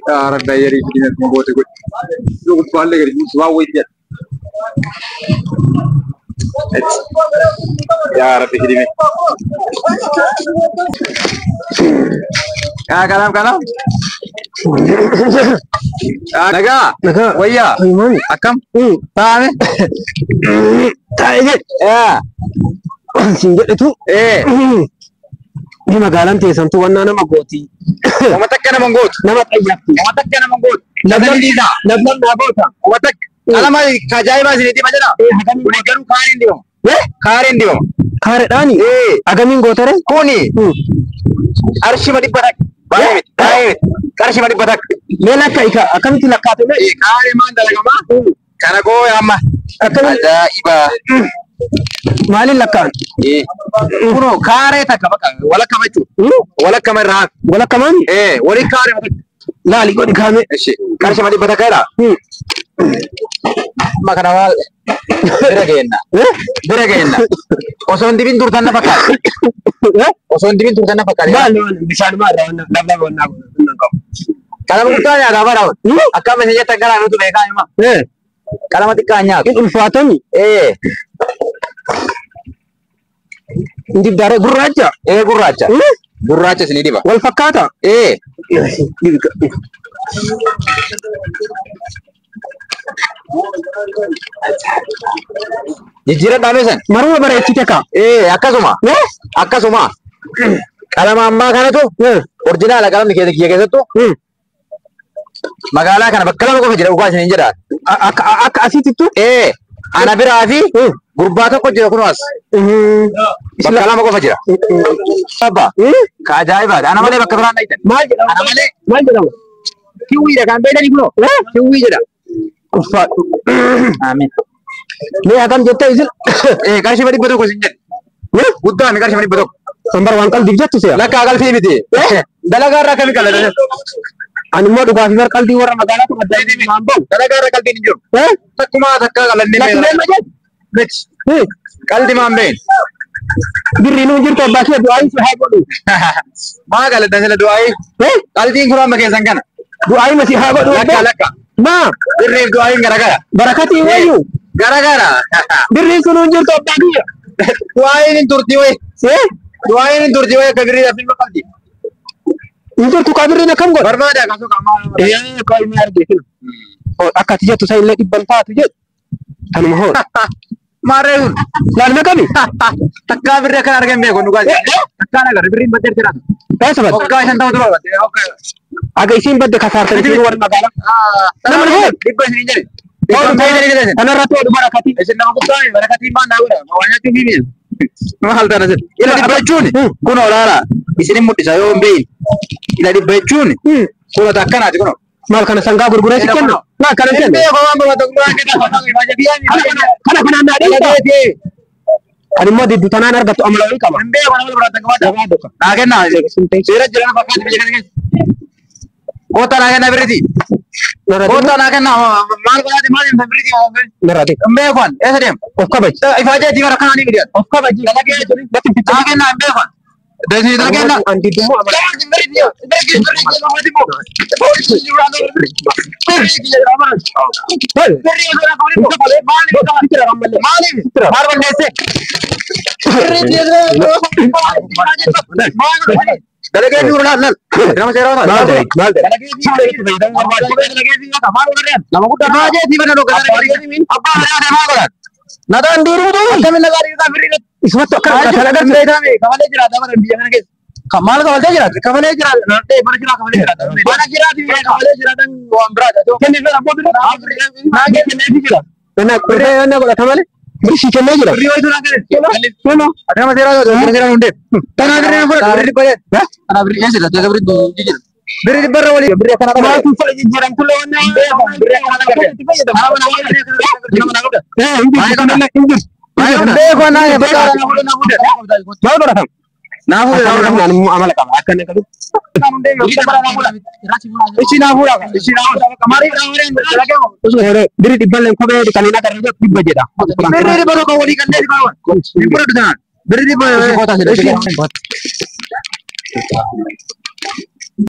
Rabbi fidine kun goote godhi. Yoo gubbaallee gadi buusu waan wayii jedha. Yaa Rabbi fidime. Yaa kanaaf kanaaf. Nagaa. Nagaa. Wayyaa. Maami. Akkam. Taa'ame. Taa'ee jedhe. Yaa. Siin jedhetu. Ee. Ni magaalaan teessantu wannaa nama gooti. Nama takka nama gootu. Nama xayyabti. Nama takka nama gootu. Lablam dhiisaa. Lablam naa goota. Nama takka. Qalama ajaa'ibaa isinitti hima jedha. Kuni garuu kaareen dibama. Kaareen dibama. Kaareedhaani. Ee. Agamiin gootere? Kuni qarshima 100. Baay'ee miti. Baay'ee miti. Qarshima 100. Mee lakka ika akkamitti lakkaate mee? Ee kaaree maan dalagamaa? Kana koo amma. Akkamitti Ajaa'iba. maaliin lakkaan? Ee. Kunoo kaaree takka bakka walakkama jechuudha. Walakkama irraa hafe. Walakkamaani? Ee waliin kaaree takka. Laali godhi kaame. Ishi qarshima 100 jedha. Amma kana maal bira geenna. Bira geenna. Osoo hin dibin turtan na fakkaata. Osoo hin dibin turtan na fakkaata. Maal bishaan maal irraa wanna lablaba wannaa godhan qabu. Qalama guddaa nyaataa bara. Akkam isin jettan kana nutu beekaa hima. Qalama xiqqaa nyaatu. In ulfaatami. Ee. Dibdaaree gurraacha. Ee gurraacha. Gurraacha isinii diba. Wal fakkaata. Ee. Jijjiirra dhaame san. Maruma bareechite kaa. Ee akkasuma. Akkasuma. Qalama ammaa kanatu orjinaala qalamni keessa kiyya keessattu magaalaa kana bakka lama qofa jira dhugaa isiniin jedha. Akka asiitittu. Ee ana biraa fi gurbaa tokko jira kunoo as. Bakka lama qofa jira. Abba ka ajaa'ibaadha. Ana malee bakka biraan dhaytan. Maal jedhama? Ana malee Maal jedhama? kiwwiidha kan beekani kunoo. Kiwwii jedha. Ulfaadhu. Amiin. Mee akkam jettee isin? Ee qarshii 100 isin jedhe. Guddaa mi qarshii 100. Sambar waan qalbiif jettu si'a. Lakkaa qalbii miti. Dalagaa irraa akkamii qalladha? Ani immoo dhugaa fi qalbii warra magaalaa kun adda adda maan bahu. Dalagaa irra qalbiin hin jiru. Takkumaa takka qalannee Lakki mee ma jedhu? Miti. Qaldi maan beeyin. Birri nuu jirtu abbaa kee du'aa si haa godhu. Maa qalladhan sila du'aayii? Qaldiin kun amma keessan kana. Du'aa ma si haa godhu. Lakka lakka. Maa Birriif du'aayiin garagara. barakatii wayyu. Garagara. Birriin sun hin jirtu abbaa kiyya. Du'aayiin hin turti wayi. Du'aayiin hin turti wayi akka birriidhaaf ilma qabdi. Hin jirtu kaa birriin akkam godha? Barbaada akkasuma qaamaa. Ee kaa inni argee. Akka ati jettu san illee dhibban taatu jedhu. Tanuma hoodha. Maarree kun. Laalme kami? Takkaa birrii akkana argan beeku dhugaa. Takkaan agarra birriin baddee jiraatu. Eessa badde? Hoggaa 50 dura badde. Aga isiin badde kasaartan isiin warra magaalaa. Nama dhibba isin jedhe. Kanarratti oolu barakatii. Isin nama guddaa barakatii maal naa godha? Waan nyaachuu fi mi'a. Maal taana sin? Ila dhibba jechuun kun olaanaa isinin mul'isa yoo hin beeyin. Ila dhibba jechuun kun akkanaati kun. Maal kana sangaa gurguree si kenna? Maal kana kenna? Kana kanaan naa dhiisa. Ani immoo diddu tanaan argattu amala wayii qaba. Naa kenna. Seera jira fakkaatu biyya kana keessa. Koota naa kenna birriti. Koota naa kenna maal godhaati maal hin birriti. Narraa deema. Hin beekan eessa deema? Of kabaji. Ifaajee bara kanaa ni fidan. Of kabaji. Naa kenna hin beekan. Deesni dalagaa kenna. Ani diddu immoo amala. Maal balleesse? Dalagaa inni laal laal. Nama seeraa Maal ta'e? Maal ta'e? Nama guddaa baay'ee tiiba na dhooqa. Abbaa manaa maal godhan? Nagaan diiruu akkamiin nagaa diiruu birrii Isumatti akkana godhatan agarsiisa. Kafalee jiraata bara biyya kana keessa. Maal kafalee jiraata? Kafalee jiraata. Mana jiraa kafalee jiraata. Mana jiraati kafalee jiraatan waan biraati. Kenni fedha abboo bira. Naa kenneefi jira. Kana qurree yana godhata malee. Birrii kennee jira. Birrii wayitu naa kenne. Kenna. Adama seeraa yoo seeraa hundee. Tanaa birrii na fudhatu. Birrii dhibba jedhe. Tanaa birrii eessa jira? Birrii jira. Birrii dhibba irra walii. Birrii akkana Maal kun fedha jijjiiramtullee waan Birrii akkana dhagartee. Hin jirtu. Hin jirtu. Beeku naa bakka naa fuudhe naa fuudhe. Maal godhatan? Naa fuudhe naa fuudhe. Ani immoo amala qaba. Akka inni qabu. Ishi naa fuudha. Ishi naa fuudha. Maaliif naa fuudhe? Birrii dhibballee kophee kan hin agarre dhibba jedha. Birrii dhibba tokko walii kanneen dhibba. Hin fudhatu tanaan. Birrii dhibba.